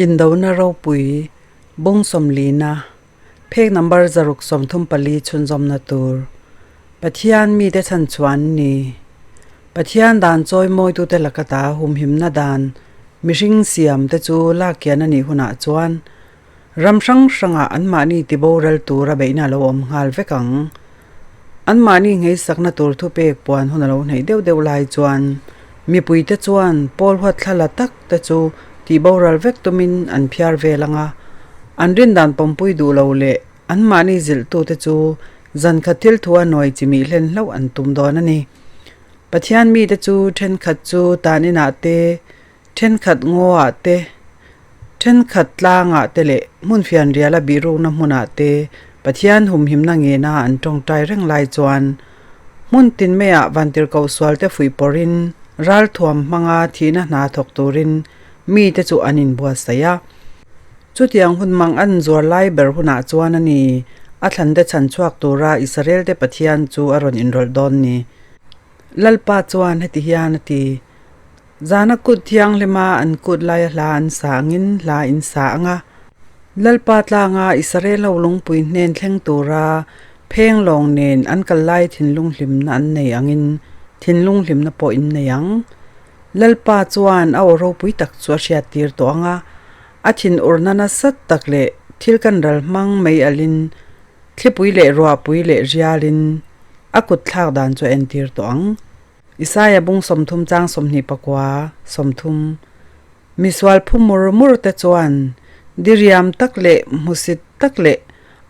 Indona ropui, Bung sawmlina, Phek number 634 chhunzawmna tur, Pathian mite chhan chuan ni. Pathian dan chawi mawitute lakata humhimna dan mihring siam te chu lak kian a nih hunah chuan ram hrang hrangah anmahni tiboral tura beihna a lo awm nghal vek ang. Anmahni ngheisakna tur thupek puan hun a lo hnaih deuh deuh lai chuan mipuite chuan pawl huat thla la tak te chu tihboral vek tumin an phiar vel ang a, an rindan pawmpui duh lo leh anmahni zilhtute chu zankhat thil thua nuai chimih hlen hlauh an tum dawn a ni. Pathian mite chu thenkhat chu tan inah te, thenkhat ngawah te, thenkhat tlangah te leh hmun fianriala bihrukna hmunah te Pathian humhimna ngena an tawngtai reng lai chuan hmun tin maiah vantirhkoh sualte fuih pawrhin ralthuam hmanga thihna hna thawk turin mite chu an inbuatsaih a. Chutiang hun mang an zuar lai ber hunah chuan a ni a thlante chhan chhuak tura Israelte Pathian chu a rawn inrawlh dawn ni. Lalpa chuan heti hian a ti, Zana kut thianghlima an kut laia hla an sa angin hla in sa ang a. Lalpa tlanga Israel ho lungpui hnen thleng tura pheng lawng nen an kal lai thinlung hlimna an nei angin thinlung hlimna pawh in nei ang. Lalpa chuan a aw ropui tak chu a hriattir tawh ang a, a thinurna nasat tak leh thil kan ral hmang mai alin thlipui leh ruahpui leh rialin a kut thlak dan chu a entir tawh ang. Isaia bung 30 chang 24, 30 Misual phu mur mur te chuan diriam tak leh hmusit tak leh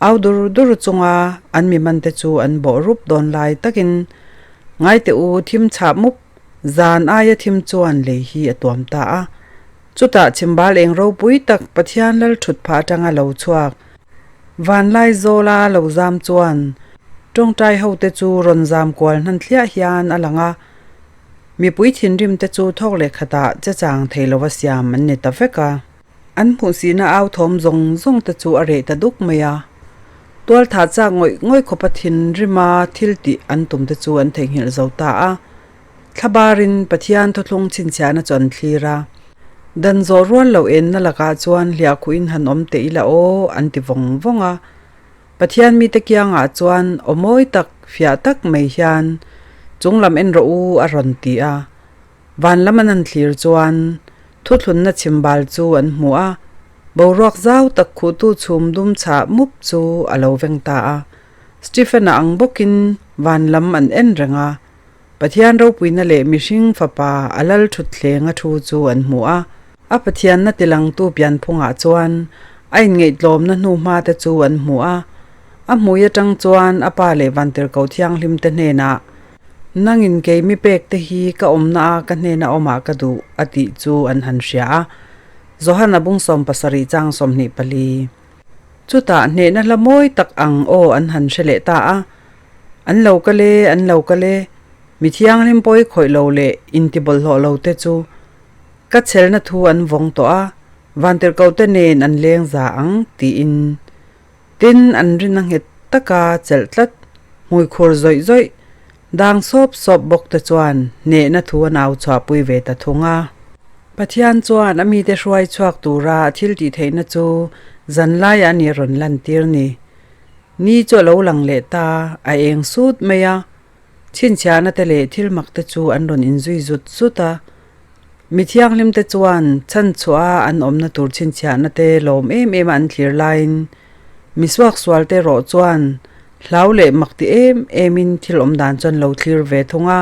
au dur dur chunga an mi man te chu an bawh rup dawn lai takin ngai teh u thim chhah mup zan aia thim chuan lei hi a tuam ta a. Chutah chhimbal eng ropui tak Pathian lal thut phah atanga lo chhuak Vanlai zawla lo zam chuan tawngtai hote chu rawn zam kual hnan thliah hian a lang a, mipui thinrim te chu thawk leh khatah che chang thei lova siam an ni ta vek a. An hmuhsihna au thawm zawng zawng te chu a reh ta duk mai a, tualthah chak ngawih ngawih khawpa thinrima thil tih an tum te chu an theihnghilh zo ta a. Thlabarin Pathian thuthlung chhinchhiahna chu an thlir a, Dan zawh rual loh enna lakah chuan hliahkhuhin han awm teh ila aw an ti vawng vawng a. Pathian mite kiangah chuan aw mawi tak, fiah tak mai hian chunglam en rawh u a rawn ti a. Van lam an han thlir chuan thuthlunna chhimbal chu an hmu a, boruak zau tak khuhtu chhum dum chhah mup chu a lo veng ta a. Stephen-a ang bawkin van lam an en reng a. Pathian ropuina leh mihring fapa a lal thutthleng a thu chu an hmu a. A Pathianna tilangtu pianphungah chuan a inngaihtlawmna hnuhma te chu an hmu a. A hmui atang chuan a Pa leh Vantirhkoh Thianghlim te hnenah, Nangin kei mi pek te hi ka awmna a ka hnena awmah ka duh, a tih chu an han hria a. Johana bung 70 chang 24. Chutah hnehna hla mawi tak ang aw an han hre leh ta a. An lo kal e, an lo kal e, mi thianghlim pawi khawih lo leh intibawlhhlawh lo te chu ka chhelna thu an vawng tawh a, vantirhkoh te nen an leng za ang tiin tin an rin a nghet taka chelh tlat, hmui khur zawih zawih, dang sawp sawp bawk te chuan hnehna thu an au chhuahpui ve ta thung a. Pathian chuan a mite hruai chhuak tura a thil tih theihna chu zanlaiah a ni rawn lantir ni. Ni chu a lo lang leh ta, a eng sut mai a, chhinchhiahna te leh thil mak te chu an rawn inzui zut zut a. Mi thianghlim te chuan chhan chhuah a an awmna tur chhinchhiahna te lawm em em a an thlir laiin mi suaksual te erawh chuan hlau leh mak ti em em in thil awm dan chu an lo thlir ve thung a.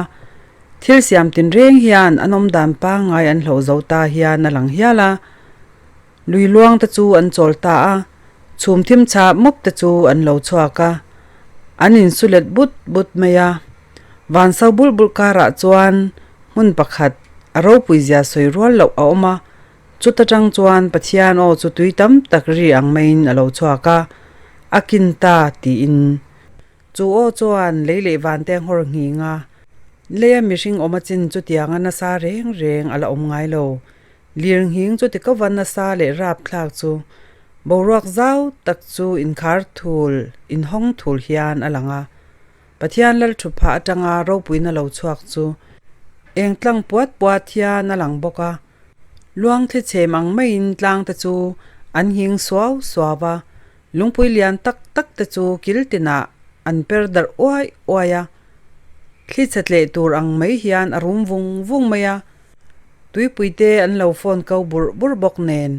Thil siam tinreng hian an awm dan pangngai an hloh zo ta hian a lang hial a. Lui luang te chu an chawl ta a, chhum thim chhah mup te chu an lo chhuak a, an insu let but but mai a. Van so bulh bulh karah chuan hmun pakhat a ropui zia sawi rual loh a awm a, chuta tang chuan Pathian aw chu tui tam tak ri ang maiin a lo chhuak a, a kin ta tiin. Chu aw chuan lei leh van te a nghawr nghing a, leia mihring awm a chin chutianga nasa reng reng a la awm ngai lo. Lirnghing chu ti kova nasa leh rapthlak chu boruak zau tak chu inkhar thul, inhawng thul hian a lang a. Pathian lal thu phah atanga ropuina lo chhuak chu eng tlang puat puat hian a lang bawk a. Luang thli chhem ang maiin tlang te chu an nghing suau suau va, lungpui lian tak tak te chu kil tinah an per darh uai uai a. Thli chhe tleh tur ang mai hian a rum vung vung mai a, tuipui te an lo phone ko burh burh bawk nen.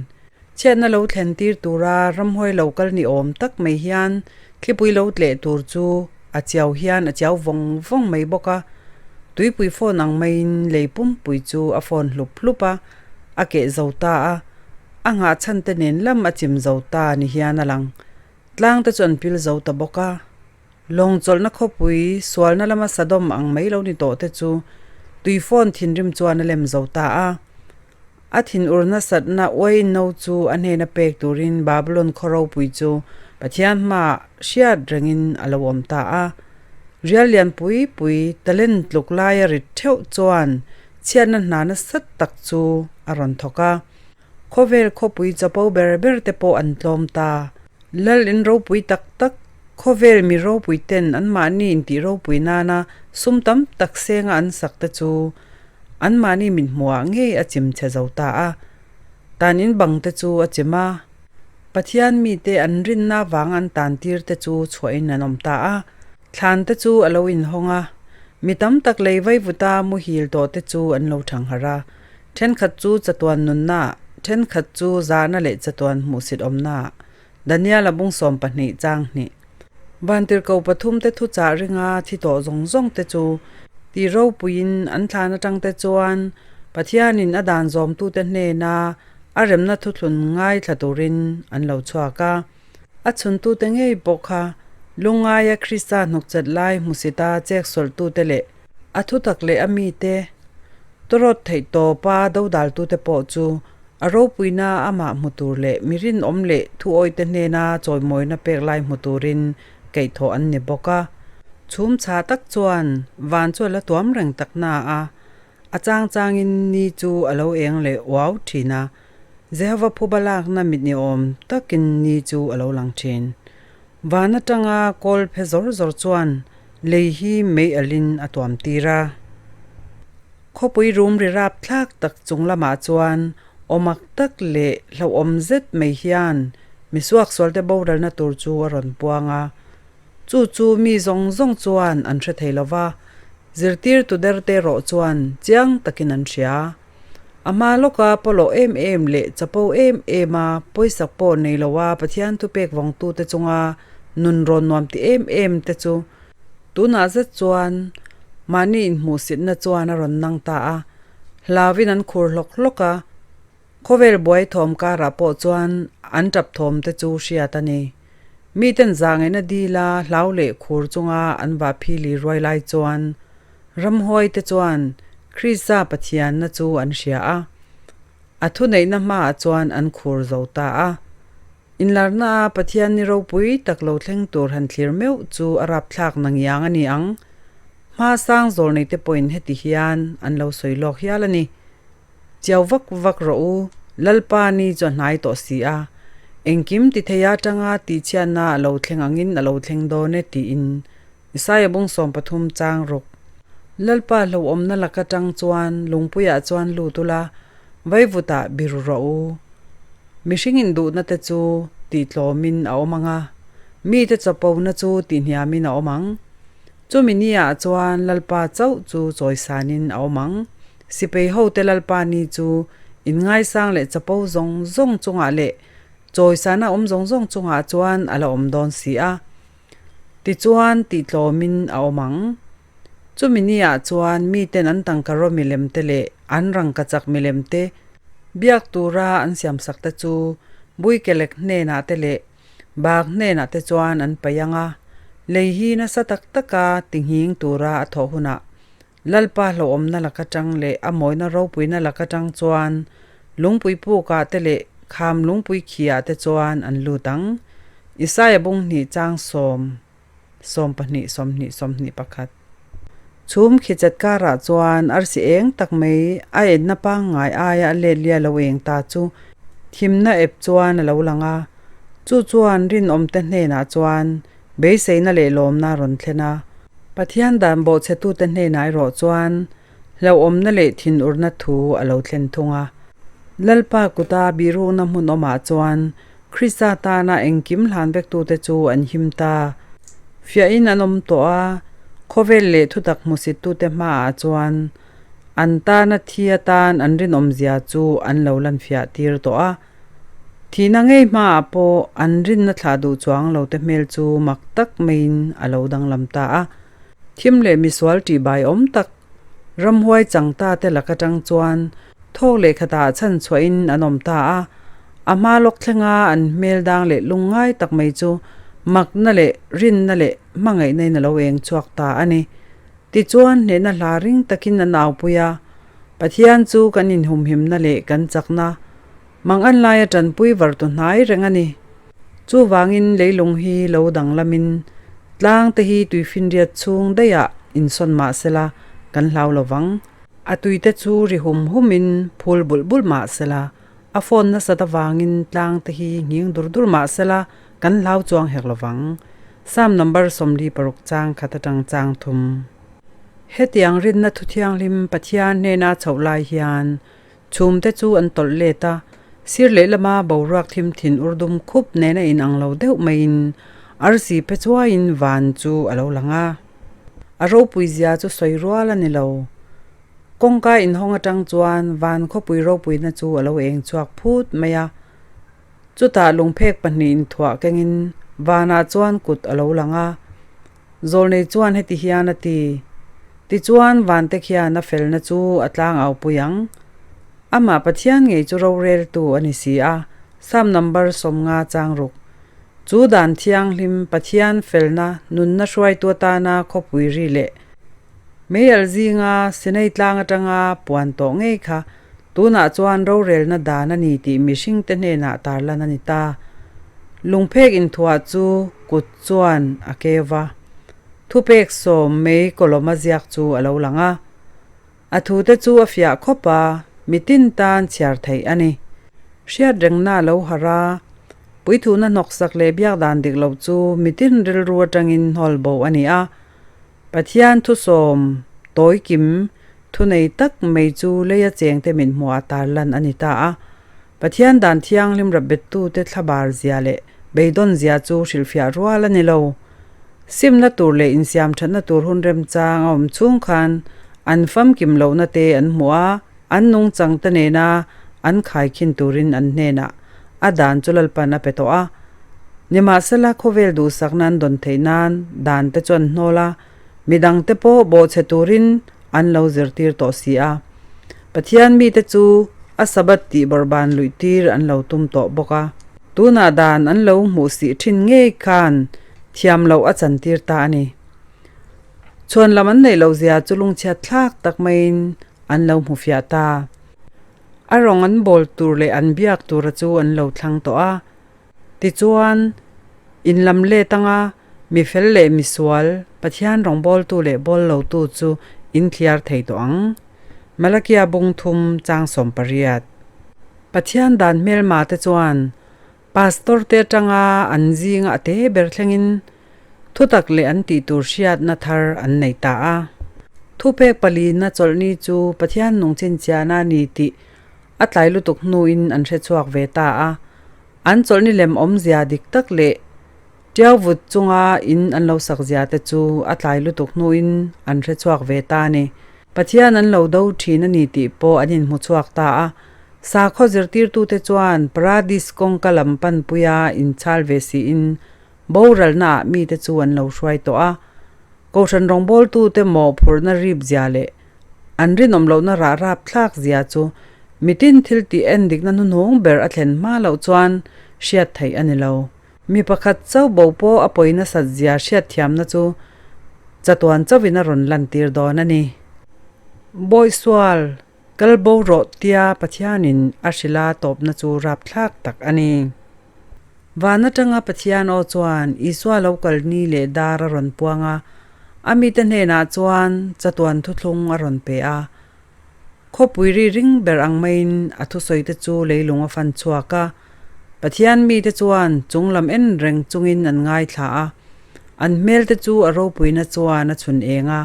Chhiatna lo thlen tir tura ramhuai lo kal ni awm tak mai hian thlipui lo tleh tur chu a chiau hian a chiau vawng vawng mai bawk a. Tuipui phone ang maiin lei pumpui chu a phone hlup hlup a, a keh zo ta a, a nghah chhan te nen lam a chim zo ta ni hian a lang. Tlang te chu an pil zo ta bawk a. Lawng chawlhna khawpui sualna lama Sodom ang mai lo ni tawh te chu tui phone thinrim chuan a lem zo ta a. A thinur nasatna uain no chu a hnena pek turin Babylon khaw ropui chu Pathian hmaah hriat rengin a lo awm ta a. Rial lian pui pui talent tluk laia rit theuh chuan chhiatna hna nasa tak chu a rawn thawk a. Khawvel khawpui chapo ber ber te pawh an tlawm ta. Lal in ropui tak tak, khawvel mi ropui ten anmahni intih ropui nana sum tam tak senga an sak te chu Anmahni min hmuhah ngei a chim chhe zo ta a, tan in bang te chu a chim a. Pathian mite an rinna vang an tan tir te chu chhuahin an awm ta a, thlan te chu a lo inhawng a. Mi tam tak lei vaivuta muhil tawh te chu an lo thangharh a, thenkhat chu chatuan nunna, thenkhat chu zahna leh chatuan hmuhsit awmna. Daniel-a bung 12 chang hnih. Vantirhko pathum te thuchah ringa thi tawh zawng zawng te chu tih ropuiin an thlan atang te chuan Pathianin a dan zawmtute hnena a remna thuthlun ngaithla turin an lo chhuak a. A chhuntute ngei pawh kha lungngaia Krista hnukchat lai hmusita cheksawlhtute leh a thutak leh a mite tawrawt theih tawpa dodaltute pawh chu A ropuina amah hmu tur leh mi rinawm leh thuawite hnena chawimawina pek lai hmu turin kaihthawh an ni bawk a. Chhum chha tak chuan van chu a la tuam reng tak na a, a chang changin ni chu a lo eng leh uau thin a, Jehova phuba lakna mit ni awm takin ni chu a lo lang thin. Van atanga kawl phe zawr zawr chuan lei hi mei alin a tuam tir a. Khawpui rum ri rap thlak tak chung lamah chuan awmak tak leh hlauhawm zet mai hian misuaksualte boralna tur chu a rawn puang a. Chu chu mi zawng zawng chuan an hre thei lo va, zirtirtu derte erawh chuan chiang takin an hria. A hma lawka pawlawh em em leh chapo em em a pawisak pawh nei loa Pathian thupek vawngtute chunga nun rawn nuam ti em em te chu Tunah zet chuan mahni inhmuhsitna chuan a rawn nang ta a, hlauin an khur hlawk hlawk a, khawvel buai thawm karah pawh chuan an tap thawm te chu hriat a ni. Miten zahngaihna dila hlau leh khur chunga an vah phili ruai lai chuan ramhuai te chuan Krista Pathianna chu an hria a, a thuneihna hmaah chuan an khur zo ta a. Inlarna a Pathian ni ropui tak lo thleng tur han thlir meuh chu a rapthlak na ngiang a ni ang. Hma sang zawr nei te pawhin heti hian an lo sawi lawk hial a ni. Chiau vak vak rawh u, Lalpa ni chu a hnai tawh si a. Engkim ti thei atanga tihchhiatna a lo thleng angin a lo thleng dawn e tiin Isaiah bung 13 chang ruk. Lalpa hlauhawmna lak atang chuan lungpuiah chuan lut ula, vaivutah biru rawh u. Mihring induhna te chu tihtlawmin a awm ang a, mite chawpona chu tihhniamin a awm ang. Chumi niah chuan Lalpa chauh chu chawisanin a awm ang. Sipei hote Lalpa ni chu inngaisang leh chapo zawng zawng chungah leh chawisana awm zawng zawng chungah chuan a la awm dawn si a. Tichuan tihtlawmin a awm ang. Chumi niah chuan miten an tangka raw milem te leh an rangkachak milem te biak tura an siamsak te chu Buikelek hnenah te leh Bak hnenah te chuan an paih ang a, lei hi nasa tak taka tinghing tura a thawh hunah Lalpa hlauhawmna lak atang leh a mawina ropuina lak atang chuan lungpui pukah te leh kham lungpui khiah te chuan an lut ang. Isaia bung hnih chang sawm. 12, 20, 21. Chhum khichat karah chuan arsi eng tak mai a enna pangngai aia a let lia lo eng ta chu thimna ep chuan a lo lang a. Chu chuan rinawmte hnenah chuan beiseina leh lawmna a rawn thlen a. Pathian dan bawhchhetute hnenah erawh chuan hlauhawmna leh thinurna thu a lo thlen thung a. Lalpa kuta bihrukna hmun awmah chuan Krista tana engkim hlan vektute chu an him ta. Fiahin an awm tawh a, khawvel leh thutak hmusittute hmaah chuan an tana thi atan an rinawmzia chu an lo lanfiah tir tawh a. Thihna ngei hmaah pawh an rinna thlah duh chuang lote hmel chu mak tak maiin a lo danglam ta a. Thim leh misual ṭihbai awm tak ramhuai chang ta te lak aṭang chuan thawk leh khatah chhan chhuahin an awm ta a. A hma lawk thlenga an hmel dang leh lungngai tak mai chu makna leh rinna leh hmangaihna in a lo eng chhuak ta a ni. Tichuan hnehna hla ring takin an aupui a, Pathian chu kan inhumhimna leh kan chakna Mangan laia tanpui vartu hnai reng a ni. Chuvangin leilung hi lo danglamin tlang te hi tuifinriat chhung daihah insawn mah sela kan hlau lo vang. A tuite chu ri hum humin phul bulh bulh mah sela, a phone nasat avangin tlang te hi nghing dur dur mah sela kan hlau chuang hek lo vang. Psalm number 46 chang khat atang chang thum. Hetiang rinna thuthianghlim Pathian hnena chhoh lai hian Chhumte chu an tawlh let a, sir lehlama boruak thim thin ur dum khup nena inang lo deuh maiin arsi pe chuaiin van chu a lo lang a. A ropui zia chu sawi rual a ni lo. Kawngka inhawng atang chuan van khawpui ropuina chu a lo eng chhuak phut mai a. Chutah lungphek pahnihin inthuah kengin vanah chuan kut a lo lang a. Zawlnei chuan heti hian a ti, Tichuan vante khian a felna chu a tlangau pui ang. Amah Pathian ngei chu roreltu a ni si a, Psalm number 50 chang ruk. Chu dan thianghlim Pathian felna nunna hruaitu atana khawpui ri leh meialh zinga Sinai tlang atanga puan tawh ngei kha tunah chuan rorelna dan a ni tih mihringte hnenah tarlan a ni ta. Lungphek inthuah chu kut chuan a keu va. Thupek sawm mei kawlawma ziak chu a lo lang a. A thute chu a fiah khawp a, mitin tan chhiar theih a ni. Hriatrengna a lo harh a, puithuna hnawksak leh biak dan dik lo chu mitin rilru atangin hnawl bo a ni a. Pathian thusawm tawi kim thunei tak mai chu leia chengte min hmuhah tarlan a ni ta a. Pathian dan thianghlim rapbettute thlabar zia leh beidawn zia chu hrilhfiah rual a ni lo. Simna tur leh insiam thatna tur hun remchang a awm chhung khan an famkim lohna te an hmu a, an nungchang te nena an khaikhin turin an hnenah a dan chu Lalpan a pe tawh a. Nimahsela khawvel duhsakna an dawn theih nan dan te chu an hnawl a, midangte pawh bawhchhe turin an lo zirtir tawh si a. Pathian mite chu a Sabbath tih bawrhban luih tir an lo tum tawh bawk a. Tunah dan an lo hmuh sih thin ngei khan thiam loh a chantir ta a ni. Chhuan lam an neih loh zia chu lungchhiat thlak tak maiin an lo hmu fiah ta. A rawng an bawl tur leh an biak tura chu an lo thlang tawh a. Tichuan, in lam let anga mi fel leh mi sual, Pathian rawngbawltu leh bawl lotu chu in thliar thei tawh ang. Malakia bung thum chang 18. Pathian dan hmelma te chuan Pastor te atanga an zinga a te ber thlengin thutak leh an tih tur hriatna thar an nei ta a. Thupek palina chawlhni chu Pathian nung chhinchhiahna a ni tih a tlai lutuk hnuin an hre chhuak ve ta a. An chawlhni lem awmzia dik tak leh Tiau vut chunga in an lo sak zia te chu a tlai lutuk hnuin an hre chhuak ve ta a ni. Pathian an lo do thin a ni tih pawh an inhmu chhuak ta a. Sakhaw zirtirtute chuan Paradis kawngka lam panpuia inchhal ve siin boralnaah mite chu an lo hruai tawh a. Kohhran rawngbawltute mawhphurhna rip zia leh an rinawm lohna rah rap thlak zia chu mitin thil tih endikna hnuhnung ber a thlen hma loh chuan hriat theih a ni lo. Mi pakhat chauh bo pawh a pawi nasat zia hriatthiamna chu chatuan chauhin a rawn lantir dawn a ni. Bawihsual, kal bo rawh tia Pathianin a hrilh a tawpna chu rapthlak tak a ni. Van atanga Pathian aw chuan Isua lo kal ni leh dar a rawn puang a, a mite hnenah chuan chatuan thuthlung a rawn pe a. Khawpui ri ring ber ang maiin a thusawite chu leilung a fan chhuak a. Pathian mite chuan chung lam en reng chungin an ngaithla a, an hmelte chu a ropuina chuan a chhun eng a.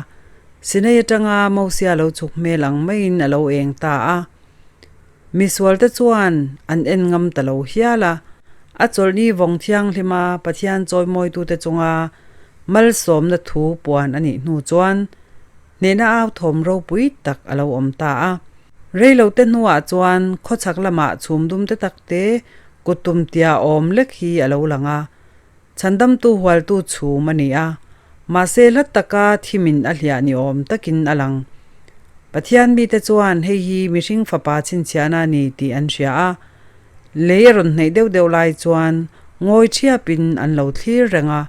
Sinai atanga Mosia lo chhuk hmel ang maiin a lo eng ta a. Misualte chuan an en ngam ta lo hial a. A chawlhni vawng thianghlima Pathian chawimawitute chunga malsawmna thu puan a nih hnu chuan hnehna au thawm ropui tak a lo awm ta a. Reilote hnuah chuan khawchhak lamah chhum dum te tak te kut tum tia awm lek hi a lo lang a. Chhandamtu hualtu chhum a ni a, mahse hla taka thimin a hliah ni awm takin a lang. Pathian mite chuan hei hi mihring fapa chhinchhiahna a ni tih an hria a, lei a rawn hnaih deuh deuh lai chuan ngawi thiapin an lo thlir reng a.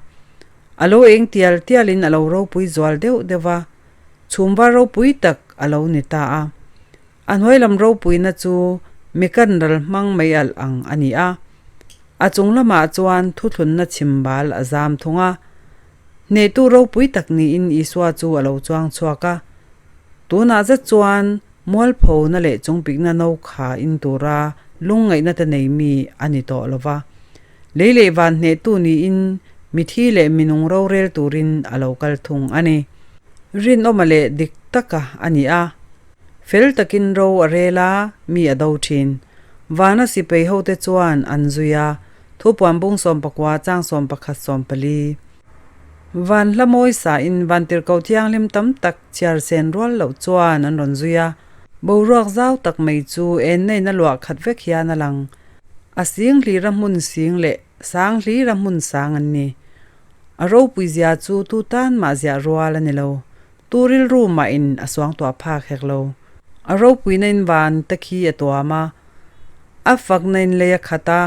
A lo eng tial tialin a lo ropui zual deuh deuh va, chhum var ropui tak a lo ni ta a. A hnuai lam ropuina chu mikan ral hmang mai alh ang a ni a, a chung lamah chuan thuthlunna chhim bal a zam thung a. Hnehtu ropui tak niin Isua chu a lo chuang chhuak a. Tunah zet chuan mualphona leh chungpikna no kha in tura lungngaihna te nei mi a ni tawh lo va. Lei leh van hnehtu niin mithi leh minung rorel turin a lo kal thung a ni. Rinawma leh dik taka a ni a. Fel takin ro a rel a, mi a do thin. Vana sipai hote chuan an zui a, Thupuan bung 14 chang 11 14. Van hla mawi sain vantirhkoh thianghlim tam tak chhiar sen rual loh chuan an rawn zui a, boruak zau tak mai chu ennain a luah khat vek hian a lang. A sing hlira hmun sing leh sang hlira hmun sang an ni. A ropui zia chu tu tan mah ziah rual a ni lo. Tu rilru mahin a suangtuah phak hek lo. A ropuina in van te khi a tuam a, a fakna in lei a khat a,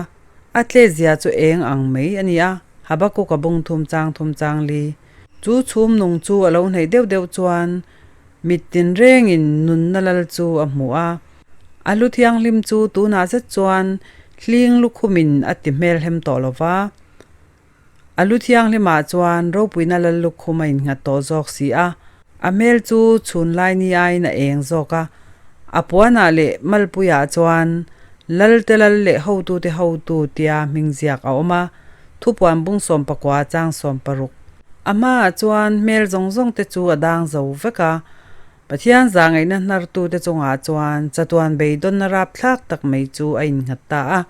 a tlezia chu eng ang mai a ni a, Habakkuk a bung thum chang thum chang li. Chu chhum nung chu a lo hnaih deuh deuh chuan mit tinrengin nunna lal chu a hmu a. A lu thianghlim chu tunah zet chuan hling lukhumin a ti hmelhem tawh lo va. A lu thianghlimah chuan ropuina lal lukhum a innghat tawh zawk si a, a hmel chu chhun lai ni aiin a eng zawk a. A puanah leh malpuiah chuan Lalte lal leh hotute hotu tia hming ziak a awm a, thupuan bung 19 chang 16. A hmaah chuan hmel zawng zawng te chu a dang zo vek a, Pathian zahngaihna hnartute chungah chuan chatuan beidawnna rapthlak tak mai chu a innghat ta a.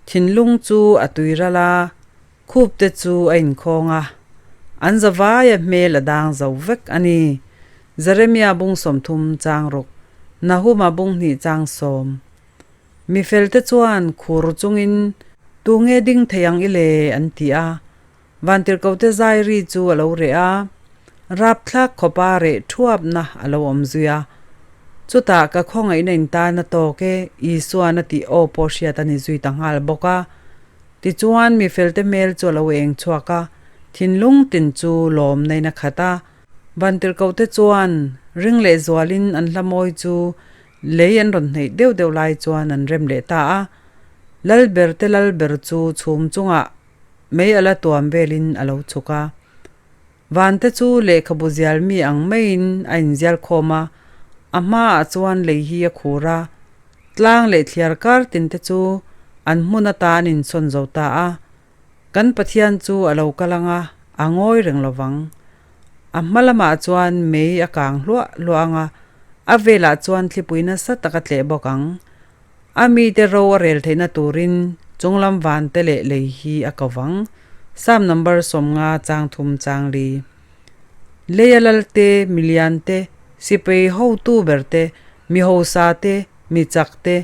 Thinlung chu a tui ral a, khupte chu a inkhawng a, an zavaia hmel a dang zo vek a ni. Jeremia bung 30 chang ruk, Nahuma bung hnih chang sawm. Mi felte chuan khur chungin, Tunge ding thei ang i le? an ti a. Vantirhkohte zai ri chu a lo reh a, rapthlak khawpa reh thuapna a lo awm zui a. Chutah ka khawngaihna in tan a tawk e, Isuan a tih aw pawh hriat a ni zui ta nghal bawk a. Tichuan mi felte hmel chu a lo eng chhuak a, thinlung tin chu lawmna in a khat a. Vantirhkohte chuan ring leh zualin an hla mawi chu lei an rawn hneih deuh deuh lai chuan an rem leh ta a. Lalberte lalber chu chhum chungah Mei a la tuam velin a lo chhuk a. Vante chu lehkhabu zial mi ang maiin a inzial khawm a, a hmaah chuan lei hi a khur a. Tlang leh thliar kar tin te chu an hmun ata an insawn zo ta a. Kan Pathian chu a lo kal ang a, a ngawi reng lo vang. A hma lamah chuan mei a kang hluah hluah ang a, a velah chuan thlipui nasa tak a tleh bawk ang. A mite ro a rel theihna turin chunglam vante leh lei hi a ko vang. Psalm number 50 chang thum chang li. Leia lalte, miliante, sipai hotu berte, mi hausa te, mi chak te,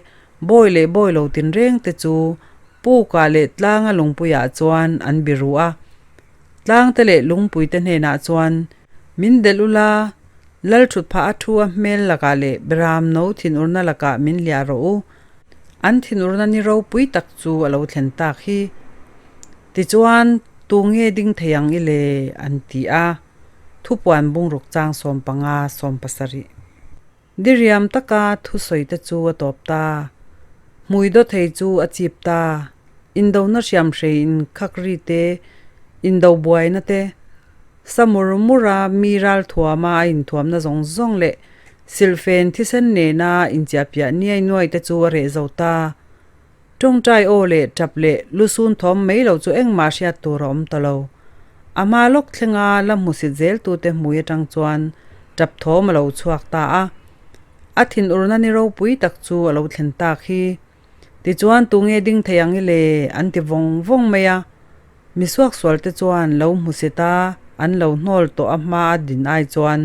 bawi leh bawi lo tinreng te chu pukah leh tlanga lungpuiah chuan an biru a. Tlangte leh lungpuite hnenah chuan, Min delh ula, Lal thutphah a thu a hmel lakah leh Beram no thinurna lakah min hliah rawh u. An thinurna ni ropui tak chu a lo thlen tak hi. Tichuan, tu nge ding thei ang i le? an ti a. Thupuan bungruk chang 15 17. Diriam taka thusawi te chu a tawp ta. Hmui daw thei chu a chip ta. Indona hriamhrei inkhak ri te, indo buaina te, sa mur mura mi ral thuama a inthuamna zawng zawng leh silhfen thisen nena inchiahpiah niai nuai te chu a reh zo ta. Tawngtai aw leh tap leh lusun thawm mai lo chu engmah hriat tur a awm ta lo. A hma lawk thlenga la hmusit zel tute hmui atang chuan tap thawm a lo chhuak ta a. A thinurna ni ropui tak chu a lo thlen tak hi. Tichuan tunge ding thei ang i le? an ti vawng vawng mai a. Mi suaksualte chuan lo hmu si ta, an lo hnawl tawh a hma a din ai chuan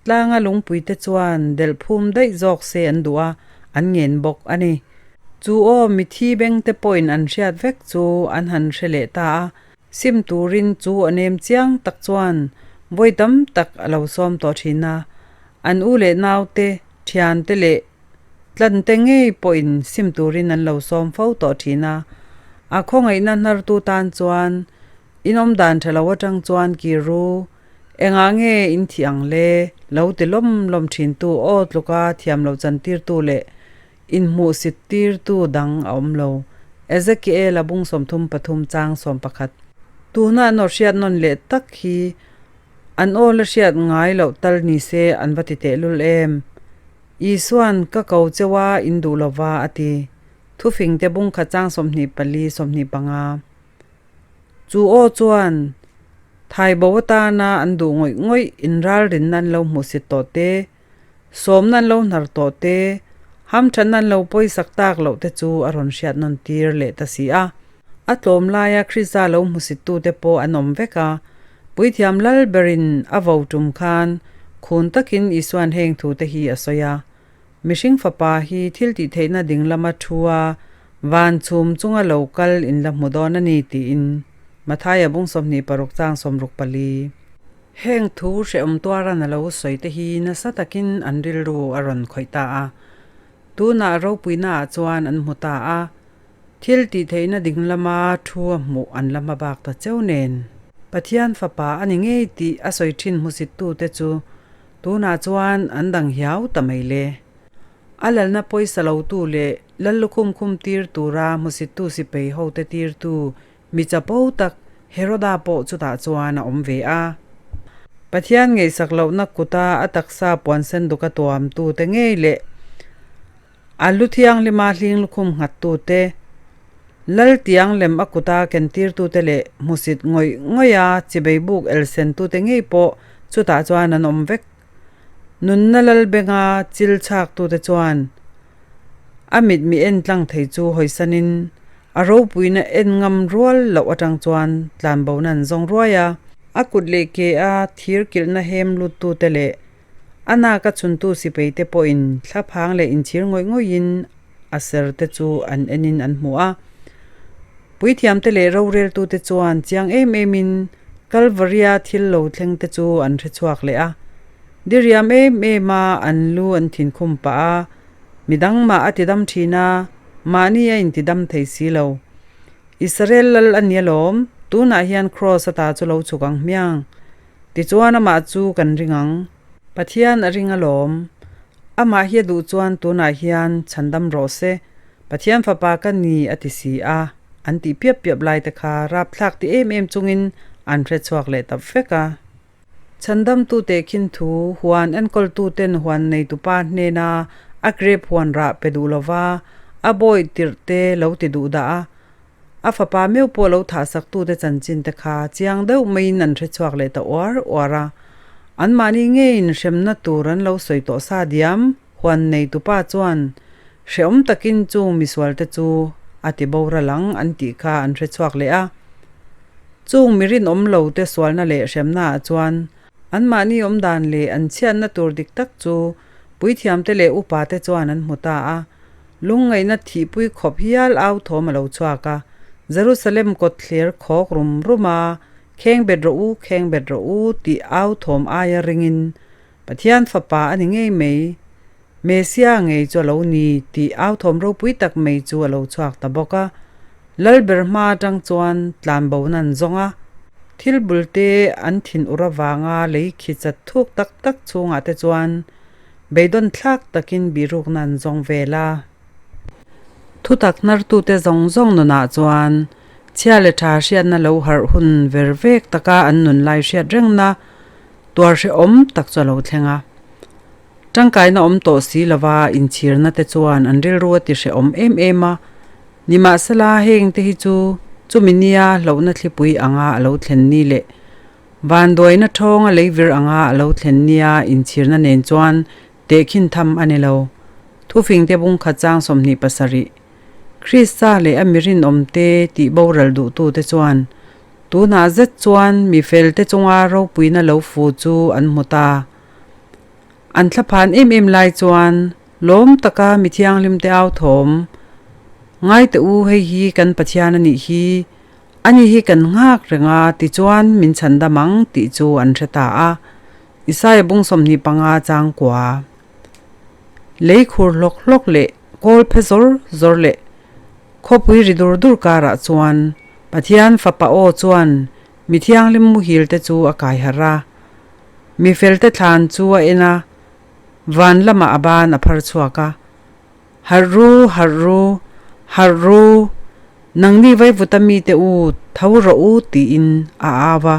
tlanga lungpuite chuan delh phum daih zawk se an duh a, an ngen bawk a ni. Chu aw mithi bengte pawhin an hriat vek chu an han hre leh ta a, sim turin chu a nem chiang tak chuan vawi tam tak a lo sawm tawh thin a, an u leh naute, thiante leh Tlante ngei pawhin sim turin an lo sawm fo tawh thin a, a khawngaihna hnartu tan chuan in awm dan tha lo atang chuan kir ru, engah nge in thih ang le? Lo ti lawm lawm thintu aw tluka thiam lo chantirtu leh inhmuhsit tirtu dang a awm lo. Ezekiel-a bung 33 chang 11. Tuna an aw hriat nawn leh tak hi an aw la hriat ngai loh tal ni se an va ti tehlul em? Isua'n ka ko cheu a, in duh lo va, a ti. Thufingte bung khat chang 24, 25. Chu aw chuan Thaibo atana an duh ngawih ngawih inralrinna an lo hmuhsit tawh te, sawmna an lo hnar tawh te, hamthatna an lo pawisak tak loh te chu a rawn hriat nawn tir leh ta si a. A tlawm laia Krista lo hmusittute pawh an awm vek a, Puithiam lal berin a vo tum khan khun takin Isua'n heng thute hi a sawi a, Mihring Fapa hi thil tih theihna ding lama thu a, van chhum chunga lo kal in la hmu dawn a ni tiin Mathaia bung 26 chang 64. Heng thu hrehawm tuaran a lo sawi te hi nasa takin an rilru a rawn khawih ta a, tunah ropuinaah chuan an hmu ta a, Thil tih theihna ding lama thu a hmuh an la hma bak ta cheu nen. Pathian fapa a ni ngei tih a sawi thin hmusittute chu tunah chuan an dang hiau ta mai le. A lalna pawisa lotu leh lal lukhum khum tir tura hmusittu sipei hote tirtu mi chapo tak Heroda pawh chutah chuan a awm ve a. Pathian ngaihsak lohna kuta a taksa puan senduka tuamtute ngei leh A lu thianghlima hling lukhum nghattute, lal tiang lem a kuta kentirtute leh hmusit ngawih ngawiha chibei buk elsentute ngei pawh chutah chuan an awm vek. Nunna lal benga chil chhaktute chuan a mit mi en tlang thei chu hawisanin a ropuina en ngam rual loh atang chuan tlanbona an zawng ruai a. A kut leh ke a thir kilhna hem luttute leh A nak a chhuntu sipaite pawhin thlaphang leh inchhir ngawih ngawihin a ser te chu an enin an hmu a. Puithiamte leh roreltute chuan chiang em emin Kalvaria thil lo thleng te chu an hre chhuak leh a. Diriam em em a an lu an thinkhum pah a, midang mah a tidam thin a, mahni a intidam thei si lo. Israel lal a ni alawm, tunah hian Kraws ata chu lo chhuk ang hmiang. Tichuan amah chu kan ring ang. Pathian a ring alawm. Amah hi a duh chuan tunah hian chhandam rawh se. Pathian fapa ka ni a ti si a, an tih piap piap lai te kha rapthlak ti em em chungin an hre chhuak leh ta vek a. Chhandamtute khin thu huan enkawltuten huan neitupa hnena a grape huan rah pe duh lova a bawih tirh te lo ti duh dah a, A fapa meuh pawh lo thahsaktute chanchin te kha chiang deuh maiin an hre chhuak leh ta uar uar a. Anmahni ngeiin hremna tur an lo sawi tawh sa diam, huan neitupa chuan hrehawm takin chung misualte chu a ti boral ang an tih kha an hre chhuak leh a. Chung mi rinawm lote sualna leh hremnaah chuan anmahni awmdan leh an chhiatna tur dik tak chu puithiamte leh upate chuan an hmu ta a. Lungngaihna thihpui khawp hial au thawm a lo chhuak a, Jerusalem kawtthler khawk rum rum a, Kheng bet rawh u, kheng bet rawh u tih au thawm aia ringin, Pathian Fapa a ni ngei mai, Messia ngei chu a lo ni tih au thawm ropui tak mai chu a lo chhuak ta bawk a. Lalber hma atang chuan tlanbo nan zawng a, thil bulte an thin ur avanga lei khi chat thuk tak tak chhungah te chuan Beidawn thlak takin bihrukna an zawng vel a. Thutak hnartute zawng zawng nunah chuan chhia leh tha hriatna lo harh hun ver vek taka an nun lai hriat rengna tuar hrehawm tak chu a lo thleng a. Tangkaina awm tawh si lova inchhirna te chuan an rilru a ti hrehawm em em a. Nimahsela heng te hi chu chumi nia hlauhna thlipui anga a lo thlen ni leh Vanduaina thawnga leivir anga a lo thlen nia inchhirna nen chuan Tehkhin tham a ni lo. Thufingte bung khat chang 27. Krista leh a mi rinawmte tih boral duhtute chuan tunah zet chuan mi felte chunga ropuina lo fu chu an hmu ta. An thlaphan em em lai chuan lawm taka mi thianghlimte au thawm, Ngai teh u, hei hi kan Pathian a nih hi, ani hi kan nghak reng a, tichuan min chhan dam ang tih chu an hre ta a. Isaia bung 25 changkua. Lei khur hlawk hlawk leh kawl phe zawr zawr leh khawpui ri dur dur karah chuan Pathian fapa aw chuan mi thianghlim muhil te chu a kai harh a. Mi fel te thlan chu a en a, van lamah a ban a phar chhuak a. Harh ru, harh ru, harh ru, nangni vaivuta mite u tho rawh u tiin a au a.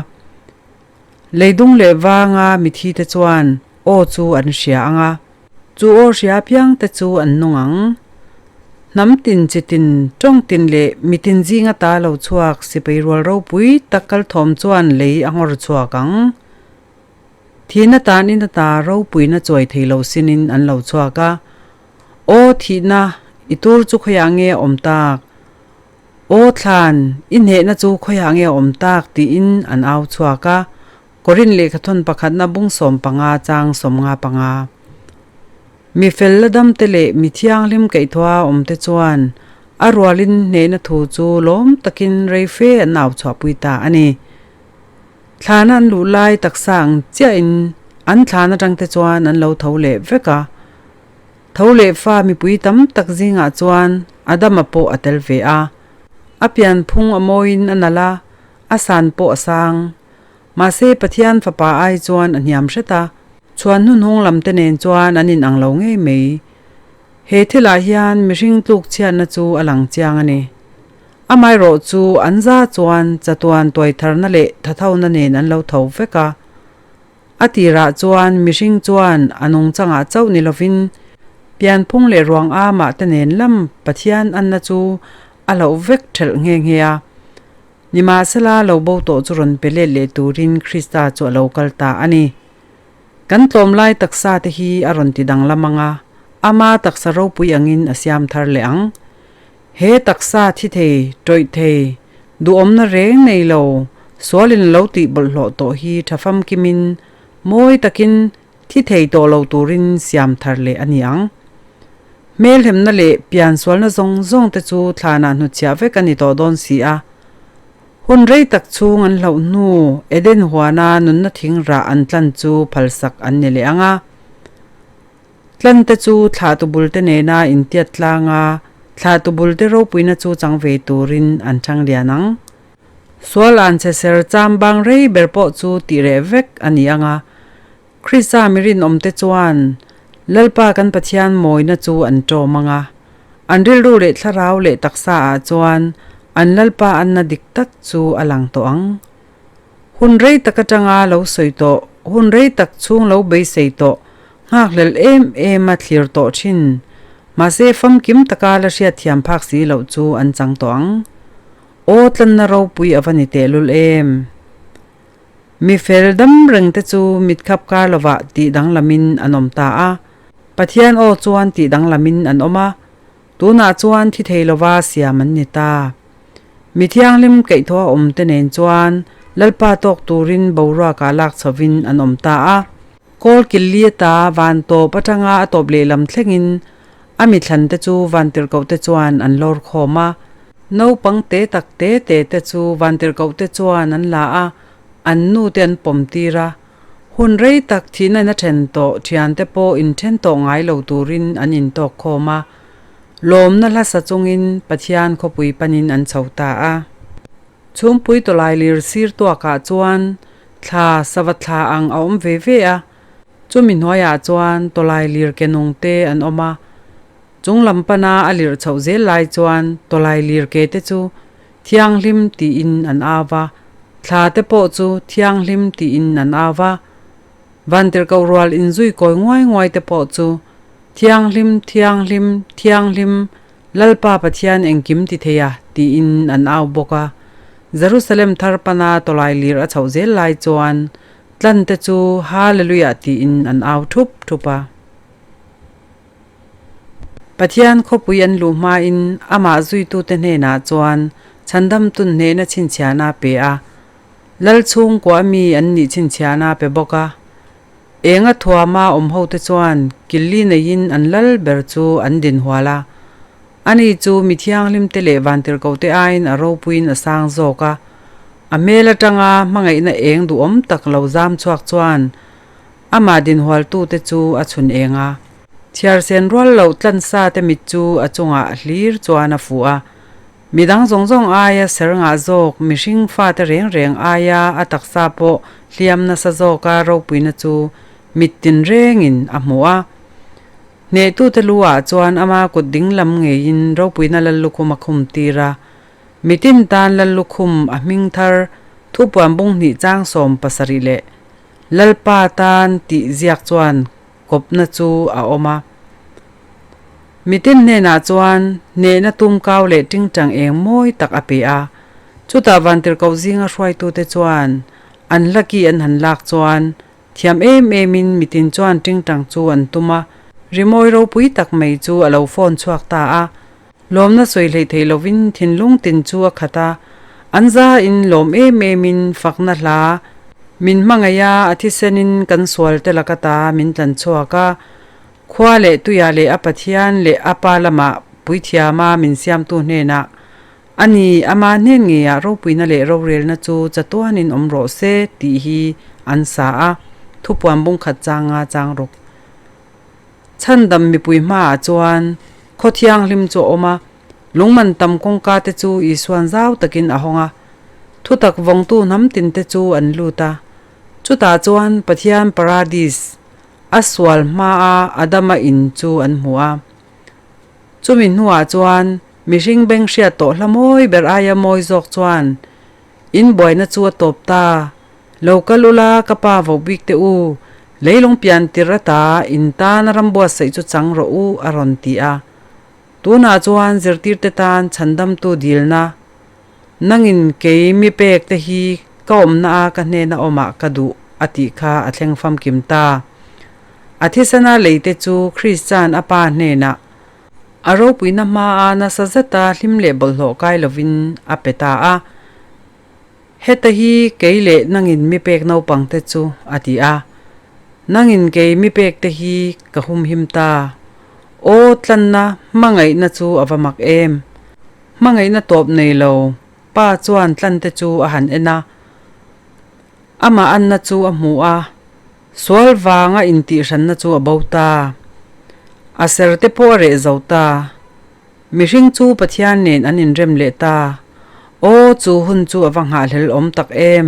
Leidung leh vanga mithi te chuan aw chu an hria ang a. Chu aw hria piang te chu an nung ang. Hnam tin chi tin, tawng tin leh mitin zinga ta lo chhuak sipai rual ropui tak kal thawm chuan lei a nghawr chhuak ang. Thihna tan in ata ropuina chuai thei lo sinin an lo chhuak a. Aw thihna, i tur chu khawiah nge a awm tak? Aw thlan, i hnehna chu khawiah nge a awm tak? tiin an au chhuak a. Korin lehkhathawn pakhatna bung 15 chang 55. Mi fel la damte leh mi thianghlim kaihthawha awmte chuan a rualin hnehna thu chu lawm takin rei fe an au chhuahpui ta a ni. Thlana an luh lai taksa ang chiahin an thlan atangte chuan an lo tho leh vek a. Tho leh fa mipui tam tak zingah chuan Adama pawh a tel ve a. A pianphung a mawiin a nalh a, a san pawh a sang. Mahse Pathian fapa ai chuan a hniam hret a, chhuan hnuhnung lam te nen chuan an inang lo ngei mai. He thilah hian mihring tluk chhiatna chu a lang chiang a ni. Amaherawh chu an za chuan chatuan tuaitharna leh thathona nen an lo tho vek a. A tirah chuan mihring chuan a nungchangah chauh ni lovin pianphung leh ruang amah te nen lam Pathian anna chu a hlauh vek ṭhelh nghe nghe a. Nimahsela lo bo tawh chu rawn pe let leh turin Krista chu a lo kal ta a ni. Kan tlawmlai taksa te hi a rawn ti danglam ang a, ama taksa ropui angin a siam thar leh ang. He taksa thi thei, tawih thei, duhawmna reng nei lo, sualin lo tih bawlhhlawh tawh hi tha famkimin, mawi takin thi thei tawh lo turin siam thar leh a ni ang. Hmelhemna leh piansualna zawng zawng te chu thlanah hnutchhiah vek a ni tawh dawn si a. Hun rei tak chhung an hlauh hnu Eden huana nunna thing rah an tlan chu phalsak an ni leh ang a. Tlan te chu thlahtu bul te nena intiat tlang a, thlahtu bul te ropuina chu chang ve turin an chang lian ang. Sual an chhe ser cham bang rei ber pawh chu tih reh vek a ni ang a. Krista mi rinawm te chuan Lalpa kan Pathian mawina chu an ṭawm ang a, an rilru leh thlarau leh taksa ah chuan an Lalpa anna dik tak chu a lang tawh ang. Hun rei tak atanga lo sawi tawh, hun rei tak chhung lo beisei tawh, nghakhlel em em a thlir tawh thin. Mahse famkim taka la hriatthiam phak si loh chu an chang tawh ang. Aw tlanna ropui a va ni tehlul em! Mi fel dam reng te chu mitkhap kar lovah tih danglamin an awm ta a. Pathian aw chuan tih danglamin an awm a. Tunah chuan thi thei lova siam an ni ta. Mi thianghlim keihthaw a awm te nen chuan Lalpa tawk turin boruakah lak chhovin an awm ta a. Kawl kil li ata van tawp atanga a tawp lehlam thlengin a mithlan te chu vantirhkoh te chuan an lawr khawm a. Naupang te tak te te te chu vantirhkoh te chuan an la a, an nu te an pawm tir a. Hun rei tak thihna in a then tawh thiante pawh inthen tawh ngai lo turin an intawk khawm a. Lawmna hla sa chungin Pathian khawpui panin an chho ta a. Chhumpui tawlai lir sir tuakah chuan thla sava thla ang a awm ve ve a, chumi hnuaiah chuan tawlai lir ke nung te an awm a. Chung lam pana a lirh chhoh zel lai chuan tawlai lir ke te chu thianghlim tiin an au va, thla te pawh chu thianghlim tiin an au va. Vantirhkoh rual inzui kawi nguai nguai te pawh chu Thianghlim, thianghlim, thianghlim, Lalpa Pathian engkim ti thei a, tiin an au bawk a. Jerusalem thar pana tawlai lir a chhoh zel lai chuan tlan te chu Hallelujah tiin an au thup thup a. Pathian khawpui an luh hmain amah zuitute hnenah chuan chhandamtun hnehna chhinchhiahna a pe a, Lal chhungkua mi an nih chhinchhiahna a pe bawk a. Enga thuama awm hote chuan killi neiin an lal ber chu an din hual a. Ani chu mi thianghlimte leh vantirhkohte aiin a ropuiin a sang zawk a. A hmel atanga hmangaihna eng duhawm tak lo zam chhuak chuan amah dinhualtute chu a chhun eng a. Chhiarsen rual loh tlansa te mit chu a chungah hlir chuan a fuh a. Midang zawng zawng aia ser ngah zawk, mihring fate reng reng aia a taksa pawh hliam nasa zawka ropuina chu mit tinrengin a hmu a. Hnehtute lu ah chuan ama kut ding lam ngeiin ropuina Lallukhum a khum tir a. Mitin tan Lallukhum a hming thar thupuan bung hnih chang 70 leh Lalpa tan tih ziak chuan kawpna chu a awm a. Mitin hnenah chuan hnehna tumkau leh tingtang eng mawi tak a pe a. Chutah vantirhkoh zinga hruaitute chuan an hlaki an han lak chuan thiam em emin mitin chuan tingtang chu an tum a, rimawi ropui tak mai chu a lo phone chhuak ta a. Lawmna sawi hleih theih lovin thinlung tin chu a khat a, an zain lawm em emin fakna hla min hmangaih a, a thisenin kan sual te laka ta min tlan chhuak a, khua leh tuiah leh a Pathian leh a Pa lamah puithiama min siamtu hnenah a ni, ama hnen ngeiah ropuina leh rorelna chu chatuanin awm rawh se tih hi an sa a, thupuan bungkhat changa chang rawk. Chhandam mipui hmaah chuan khaw thianghlim chu a awm a, lungman tam kawngka te chu Isuan zau takin a hawng a, thutak vawngtu hnam tin te chu an lut a. Chutah chuan Pathian Paradis, a sual hmaa Adama in chu an hmu a. Chumi hnuah chuan mihring beng hriat tawh hla mawi ber aia mawi zawk chuan in buaina chu a tawp ta. Lo kal ula ka pa voh bik teh u, leilung pian tir ata in tana ram buatsaih chu chang rawh u a rawn ti a. Tunah chuan zirtirte tan chhandamtu dilna, nangin kei mi pek te hi ka awmna a ka hnena awmah ka duh a tih kha a thleng famkim ta. A thisena lei te chu Kristian a pa hnenah a ropuina hmaa nasa zeta hlim leh bawlhhlawh kai lovin a pe ta a. Heta hi kei leh nangin mi pek naupang te chu, a ti a. Nangin kei mi pek te hi ka humhim ta. Aw tlanna hmangaihna chu a va mak em! Hmangaihna tawp nei lo, pa chuan tlan te chu a han en a. Amah anna chu a hmu a, sual vanga intihhranna chu a bo ta. A ser te pawh a reh zo ta. Mihring chu Pathian nen an inrem leh ta. Aw, chu hun chu a va nghahhlel awm tak em!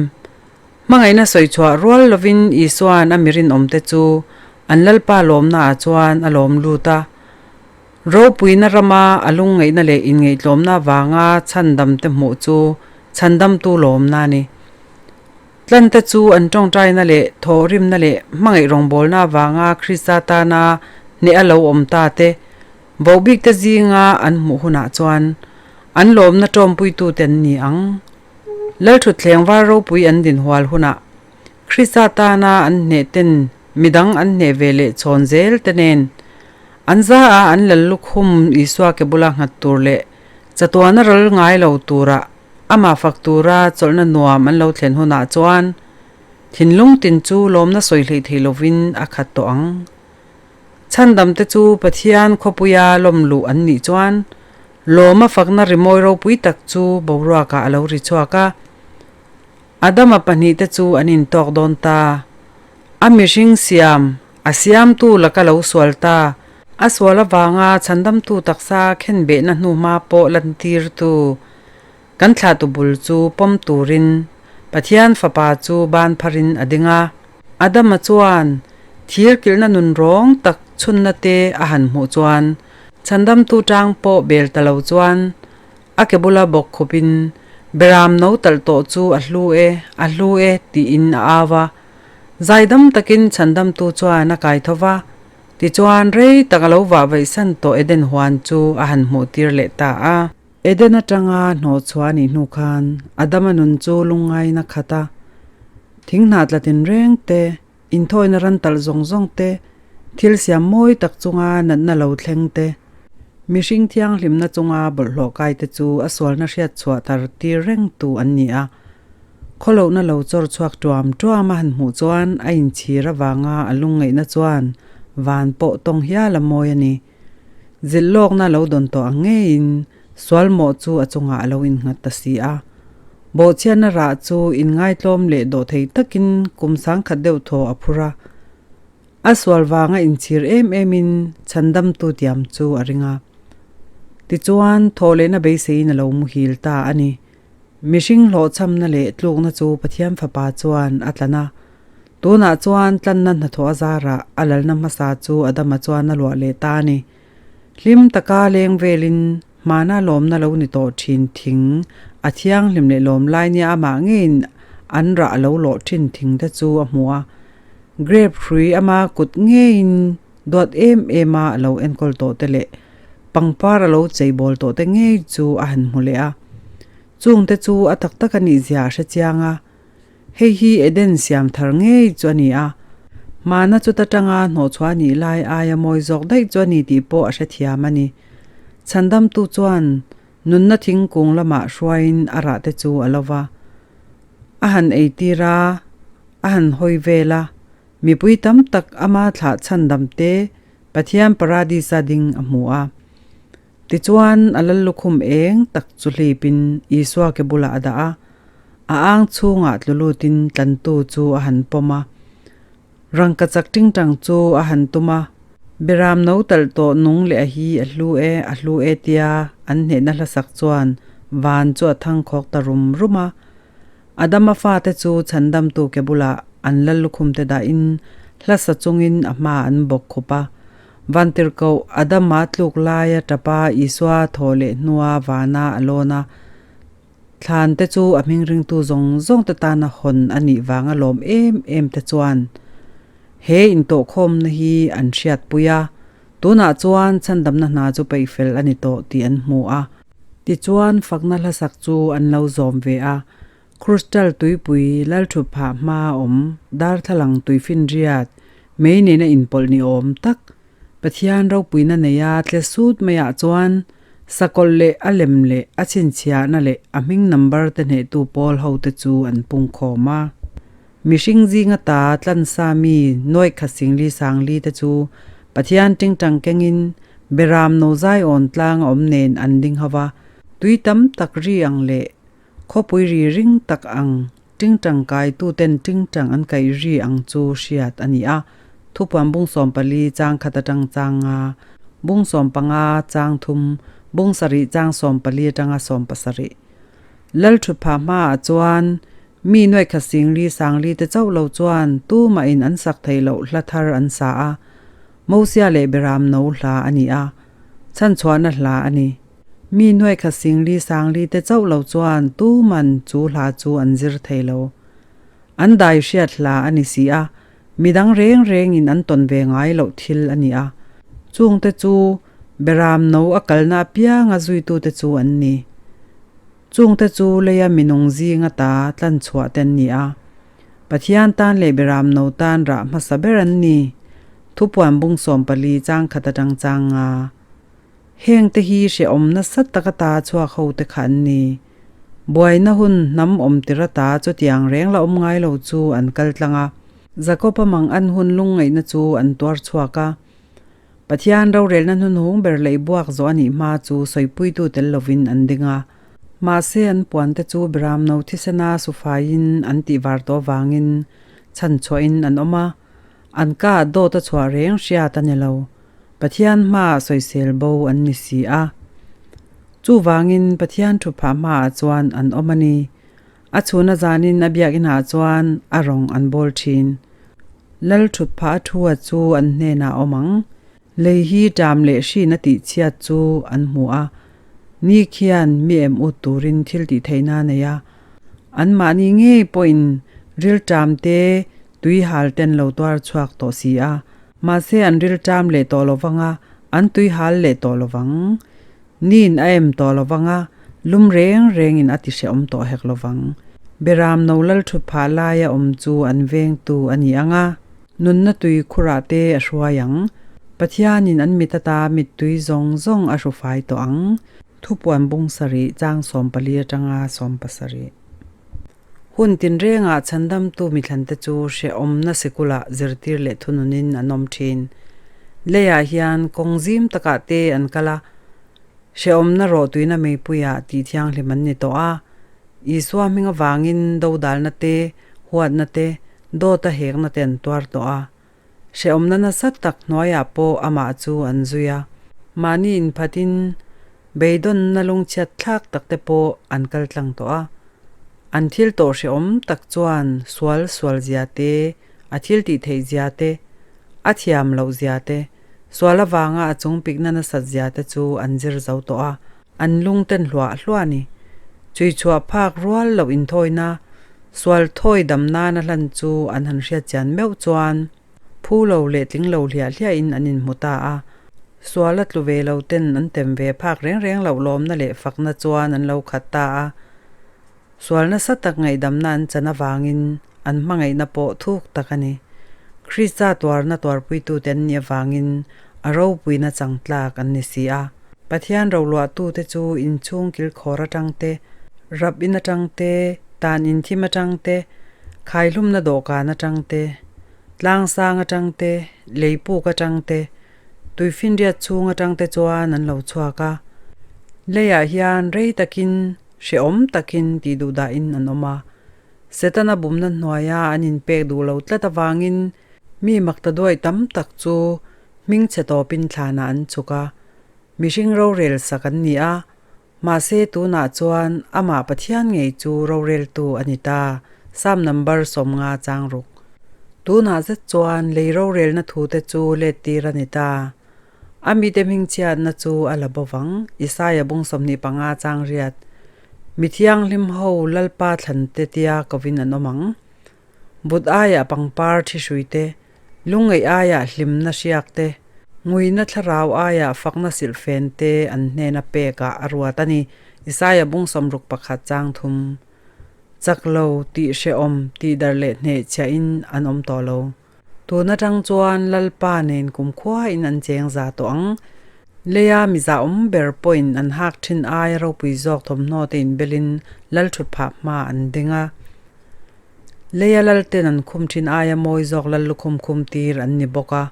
Hmangaihna sawi chhuah rual lovin Isua'n a mirinawmte chu an Lalpa lawmnaah chuan a lawm lut a. Ropuina rama a lungngaihna leh inngaihtlawmna avanga chhandamte hmuh chu chhandamtu lawmna a ni. Tlante chu an tawngtaina leh thawhrimna leh hmangaih rawngbawlna avanga Krista tana hneh a lo awm ta te, Vohbikte zinga an hmuh hunah chuan an lawmna tawmpuitute an ni ang. Lalthutthleng var ropui an dinhual hunah Krista tana an hneh ten midang an hneh ve leh chhawn zel te nen an za a an lal lukhum Isua ke bula nghat tur leh chatuana ral ngai lo tura amah fak tura chawlhna nuam an lo thlen hunah chuan thinlung tin chu lawmna sawi hleih thei lovin a khat tawh ang. Chhandamte chu Pathian khawpuia lawm luh an nih chuan lawma fakna rimawi ropui tak chu boruakah a lo ri chhuak a. Adama pahnihte chu an intawk dawn ta. A mihring siam, a siamtu laka lo sual ta. A sual avanga chhandamtu taksa khenbehna hnuhma pawh lantirtu kan thlahtu bul chu pawm turin Pathian Fapa chu ban pharin a ding a. Adama chuan thir kilhna nun rawng tak chhunna te a han hmuh chuan chhandamtu tang pawh bel ta lo chuan a ke bula bawk khawpin Beram no talh tawh chu a hlu e, a hlu e tiin a au a. Zaidam takin chhandamtu chuan a kai tho va, tichuan rei tak a lo vah vaihsan tawh Eden huan chu a han hmuh tir leh ta a. Eden atanga hnawhchhuah a nih hnu khan Adama nun chu lungngain a khat a. Thing hnah tla tinreng te, inthawina ran talh zawng zawng te, thil siam mawi tak chunga natna lo thleng te. Mihring thianghlimna chunga bawlhhlawh kaite chu a sualna hriat chhuah tar tir rengtu an ni a. Khawlohna lo chawr chhuak tuam tuam a han hmuh chuan a inchhir avanga a lungngaihna chuan van pawh tawng hial a mawi a ni. Zilh lawkna lo dawn tawh ang ngeiin sual mawh chu a chungah a lo innghat ta si a. Bawhchhiatna rah chu inngaitlawm leh dawh thei takin kum sangkhat deuh thaw a phur a. A sual vanga inchhir em emin chhandamtu tiam chu a ring a. Tichuan, thawhlehna beiseiin a lo muhil ta a ni. Mihring hlawhchhamna leh tlukna chu Pathian Fapa chuan a tlan a. Tunah chuan tlanna hnathawh a zarah a lalna hmasa chu Adama chuan a luah leh ta a ni. Hlim taka leng velin hmana lawmna lo ni tawh thin thing a thianghlim leh lawm lai nia amah ngeiin an rah a lo lawh thin thing te chu a hmu a. Grape hrui ama kut ngeiin duat em em a a lo enkawl tawh te leh pangpar a lo cheibawl tawh te ngei chu a han hmu leh a. Chung te chu a tak tak a nih zia a hre chiang a. Hei hi Eden siam thar ngei chu a ni a. Hmana chuta tanga hnawhchhuah nih lai aia mawi zawk daih chu a ni tih pawh a hrethiam a ni. Chhandamtu chuan nunna thingkung lamah hruaiin a rah te chu a lo va. A han eitir a, a han hawi vel a. Mipui tam tak ama thlah chhandam te Pathian Paradis-a ding a hmu a. Tichuan, a lal lukhum eng tak chu hlipin Isua ke bulah a dah a, a ang chhungah tlu lutin tlantu chu a han pawm a. Rangkachak tingtang chu a han tum a, Beram no talh tawh nung leh a hi a hlu e, a hlu e tia an hnehna hlasak chuan van chu a thangkhawk ta rum rum a. Adama fate chu chhandamtu ke bulah an lal lukhum te dahin hlasa chungin a hma an bawk khup a. Vantirhkoh Adama tluk laia tapa Isua thaw leh hnua vana a lawn a, thlan te chu a hming ringtu zawng zawng te tana hawn a nih vanga lawm em em te chuan he intawhkhawmna hi an hriatpui a, tunah chuan chhandamna hna chu peihfel a ni tawh tih an hmu a. Tichuan fakna hlasak chu an lo zawm ve a, Crystal tuipui Lalthuphah hmaa awm darthlalang tuifinriat mei nena inpawlh ni awm tak Pathian ropuina neia tle sut maiah chuan sakawlh leh a lem leh a chhinchhiahna leh a hming number te hnehtu pawl hote chu an pungkhawm a. Mihring zinga ta tlansa mi nuaih khat singli sangli te chu Pathian tingtang kengin Beram no zaiawn tlang a awm nen an ding ho va, tui tam tak ri ang leh Khawpui ri ring tak ang tingtang kaituten tingtang an kaih ri ang chu hriat a ni a, thupuan bung 14 chang khat atang chang nga, bung 15 chang thum, bung sarih chang 14 atanga 17. Lalthutphah hmaah chuan mi nuaikhat singli sangli te chauh lo chuan tumahin an sak theih loh hla thar an sa a, Mosia leh Beram no hla a ni a, chhanchhuahna hla a ni. Mi nuaikhat singli sangli te chauh lo chuan tuman chu hla chu an zir thei lo. An dai hriat hla a ni si a, midang reng rengin an tawn ve ngai loh thil a ni a. Chungte chu Beram no a kalna apianga zuitute chu an ni. Chungte chu leia minung zinga ta tlanchhuah te an ni a. Pathian tan leh Beram no tan rah hmasa ber an ni. Thupuan bung 14 chang khat atang chang nga. Hengte hi hrehawm nasa taka ta chhuak ho te kha an ni. Buaina hun hnam awm tir ata chutiang reng la awm ngai lo chu an kal tlang a. Jakob-a mang an hun lungngaihna chu an tuar chhuak a. Pathian rorelna hnuhnung ber leh buak zawh a nih hma chu sawipuitu tel lovin an ding a. Mahse an puante chu Biramno thisena sufaiin an tihvar tawh avangin chhanchhuahin an awm a. An ka dawt a chhuah reng hriat a ni lo. Pathian hmaah sawisel bo an ni si a. Chuvangin Pathian thuphah hmaah chuan an awm a ni. A chhuna zanin a biakinah chuan a rawng an bawl thin. Lal thutphah a thu a chu an hnenah a awm ang. Lei hi ṭam leh hrin a tihchhiat chu an hmu a. Ni khian mi em ut turin thil tih theihna a nei a. Anmahni ngei pawhin rilṭam te tui hal ten lo tuar chhuak tawh si a. Mahse an rilṭam leh tawh lo vang a, an tui hal leh tawh lo vang. Niin a em tawh lo vang a, lum reng rengin a ti hrehawm tawh hek lo vang. Beram no lal thut phah laia awm chu an vengtu a ni ang a, nunna tui khurah te a hruai ang. Pathianin an mit ata mittui zawng zawng a hrufai tawh ang. Thupuan bung sarih chang 14 atanga 17. Hun tinrengah chhandamtu mithlante chu hrehawmna sikulah zirtir leh thununin an awm thin. Leiah hian kawng zim takah te an kal a, hrehawmna rawhtuina meipuiah tih thianghlim an ni tawh a. Isua hming avangin dodalna te, huatna te, dawta hekna te an tuar tawh a. Hrehawmna nasa tak hnuaiah pawh amah chu an zui a. Mahni inphatin beidawnna lungchhiat thlak tak te pawh an kal tlang tawh a. An thil tawh hrehawm tak chuan sual sual zia te, a thil tih theih zia te, a thiam loh zia te, sual avanga a chung pikna nasat zia te chu an zir zo tawh a. An lung ten hluah hluah a ni. Chui chhuah phak rual loh inthawina, sual thawi dam nana hlan chu an han hriat chian meuh chuan phu lo leh tling lo hliah hliahin an inhmu ta a. Sual a tlu ve lo ten an tem ve phak reng reng loh lawmna leh fakna chuan an lo khat ta a. Sual nasa tak ngaihdamna an chan avangin an hmangaihna pawh thuk tak a ni. Krista tuarna tuarpuitute an nih avangin a ropuina chang tlak an ni si a. Pathian roluahtute chu inchhung kilkhawr atang te, rap in atang te, tan inthim atang te, khaihlumna dawhkan atang te, tlangsang atang te, leipuk atang te, tuifinriat chhung atang te chuan an lo chhuak a. Leiah hian rei takin Hrehawm takin tih duh dahin an awm a. Setana bumna hnuaia an inpek duh lo tlat avangin mi makta duai tam tak chu hmingchhe tawpin thlanah an chhuk a, mihring rorel sak an ni a, mahse tunah chuan amah Pathian ngei chu roreltu a ni ta, Psalm number 50 chang ruk. Tunah zet chuan lei rorelna thute chu lettir a ni ta. A mite hmingchhiatna chu a la bo vang, Isaia bung 25 chang riat. Mi thianghlim ho Lalpa thlante tia kovin an awm ang. But aiah pangpar thi hrui te, lungngeih aiah hlimna hriak te, nguina thlarau aiah fakna silhfen te an hnena pekah a ruat a ni, Isaia bung 61 chang thum. Chak lo, tih hrehawm, tihdarh leh hnehchhiahin an awm tawh lo. Tun atang chuan Lalpa nen kumkhua in an cheng za tawh ang. Leia miza awm ber pawhin an hak thin aia ropui zawk thawmhnaw te inbelin Lal thut phah hma an ding a. Leia Lal ten an khum thin aia mawi zawk Lal lukhum khum tir an ni bawk a.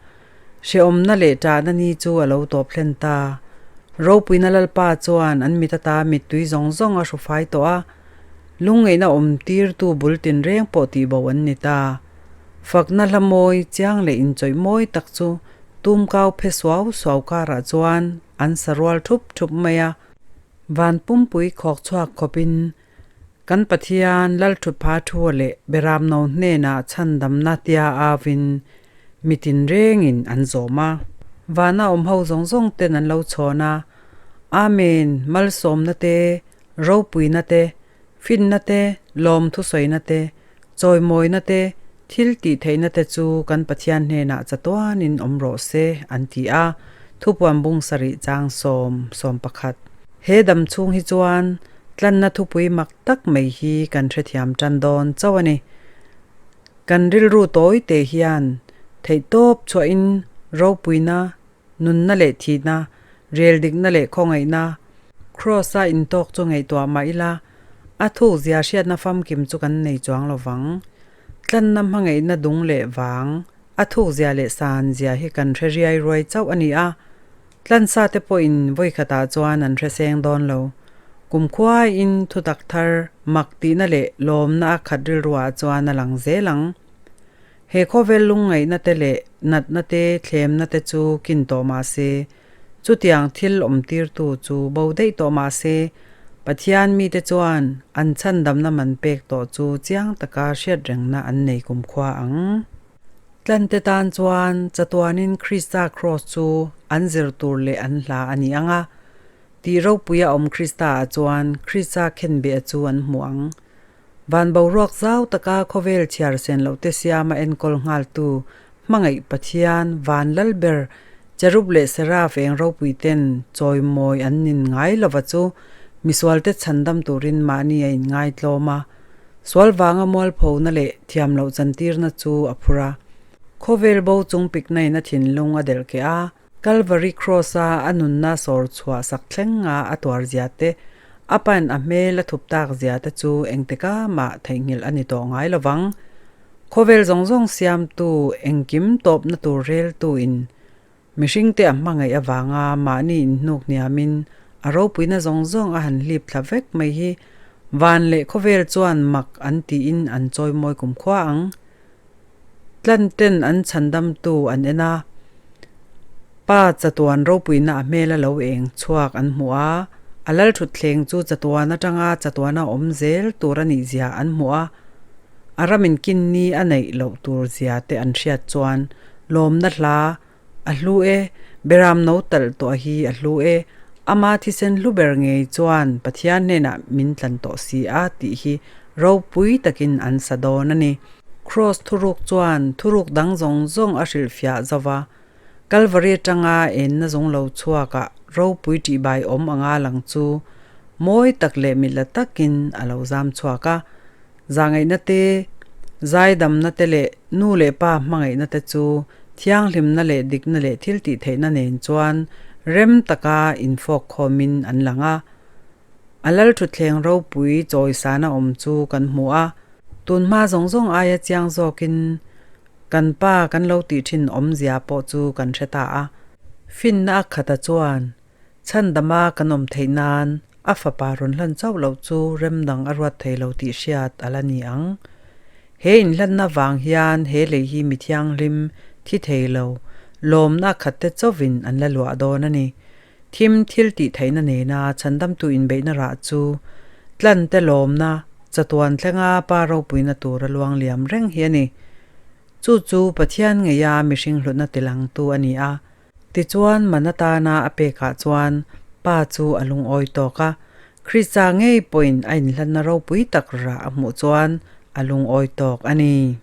Hrehawmna leh ṭahna ni chu a lo tawp hlen ta. Ropuina Lalpa chuan an mit ata mittui zawng zawng a hrufai tawh a. Lungngeihna awm tirtu bul tinreng pawh tihbo an ni ta. Fakna hla mawi, chiang leh inchawih mawi tak chu tumkau phe suau suau karah chuan an sa rual thup thup mai a. Van pumpui khawk chhuak khawpin kan Pathian Lalthutpha thua leh Beramno hnenah chhandamna tia avin mi tinrengin an zawm a. Vana awm ho zawng zawng ten an lo chhawn a, Amen, malsawmna te, ropuina te, finna te, lawmthusawina te, Chawimawina te, thil tih theihna te chu kan Pathian hnenah chatuanin awm rawh se, an ti a, Thupuan bung sarih chang 10, 11. He dam chhung hi chuan tlanna thupui mak tak mai hi kan hrethiam tan dawn chauh a ni. Kan rilru tawi te hian theihtawp chhuahin ropuina, nunna leh thihna, rel dikna leh khawngaihna, Kraws-a intawk chu ngaihtuah mah ila, a thuk zia hriatna famkim chu kan nei chuang lo vang. Tlanna hmangaihna dung leh vang, a thuk zia leh san zia hi kan hre riai ruai chauh a ni a. Tlansa te pawhin vawikhatah chuan an hre seng dawn lo. Kumkhuaiin thutak thar, mak tihna leh lawmna a khat rilruah chuan a lang zel ang. He khawvel lungngaihna te leh natna te thlemna te chu kin tawh mah se, chutiang thil awmtirtu chu bo daih tawh mah se, Pathian mite chuan an chhandamna man pek tawh chu chiang taka hriatrengna an nei kumkhua ang. Tlante tan chuan chatuanin Krista Kraws chu an zir tur leh an hla a ni ang a, tih ropuia awm Krista-ah chuan Krista khenbeh chu an hmu ang. Van boruak zau taka khawvel chhiar sen loh te siama enkawl nghaltu hmangaih Pathian van lal ber Cherub leh Seraph eng ropui ten chawimawi an nin ngai lova chu misualte chhandam turin mahni a inngaitlawm a, sual vanga mualphona leh thiamloh chantirna chu a phur a. Khawvel bo chung pikna in a thinlung a delh keh a. Kalvari Kraws-a a nunna sawr chhuah sak thlenga a tuar zia te, a pain a hmel a thup tak zia te chu engtika mah theihnghilh a ni tawh ngai lo vang. Khawvel zawng zawng siamtu, engkim tawpna tur reltuin Mihringte a hmangaih avanga mahni inhnuk hniamin a ropuina zawng zawng a han hlip thla vek mai hi van leh khawvel chuan mak an tiin an chawimawi kumkhua ang. Tlanten an chhandamtu an en a, Pa chatuan ropuina a hmel a lo eng chhuak an hmu a, a lalthutthleng chu chatuan atanga chatuana awm zel tur a nih zia an hmu a, a ram inkinni a neih loh tur zia te an hriat chuan Lawmna hla a hlu e, Beram no talh tawh hi a hlu e, ama thisen hlu ber ngei chuan Pathian hnenah min tlan tawh si a tih hi ropui takin an sa dawn a ni. Kraws thuruk chuan thuruk dang zawng zawng a hrilhfiah zo va, Kalvari atanga enna zawng lo chhuakah ropui ṭihbai awm anga lang chu mawi tak leh mitla takin a lo zam chhuak a. Zahngaihna te, zaidamna te leh nu leh pa hmangaihna te chu thianghlimna leh dikna leh thil tih theihna nen chuan rem taka infawk khawmin an lang a. A lalthutthleng ropui chawisana awm chu kan hmu a, tunhma zawng zawng aia chiang zawkin kan pa kan lo tih thin awmzia pawh chu kan hre ta a. Finna a khata chuan Chhandama kan awm theih nan a fapa rawn hlan chauh loh chu rem dang a ruat thei lo tih hriat a la ni ang. He inhlanna vang hian he lei hi mi thianghlim, thi thei lo, lawmna a khat te chauhin an la luah dawn a ni. Thim thil tih theihna nena chhandamtu inbeihna rah chu tlante lawmna, chatuan thlenga pa ropuina tura luang liam reng hi a ni. Chu chu Pathian ngeia mihring hlutna tilangtu a ni a. Tichuan, man atana a pekah chuan Pa chu a lungawi tawk a, Krista ngei pawhin a inhlanna ropui tak rah a hmuh chuan a lungawi tawk a ni.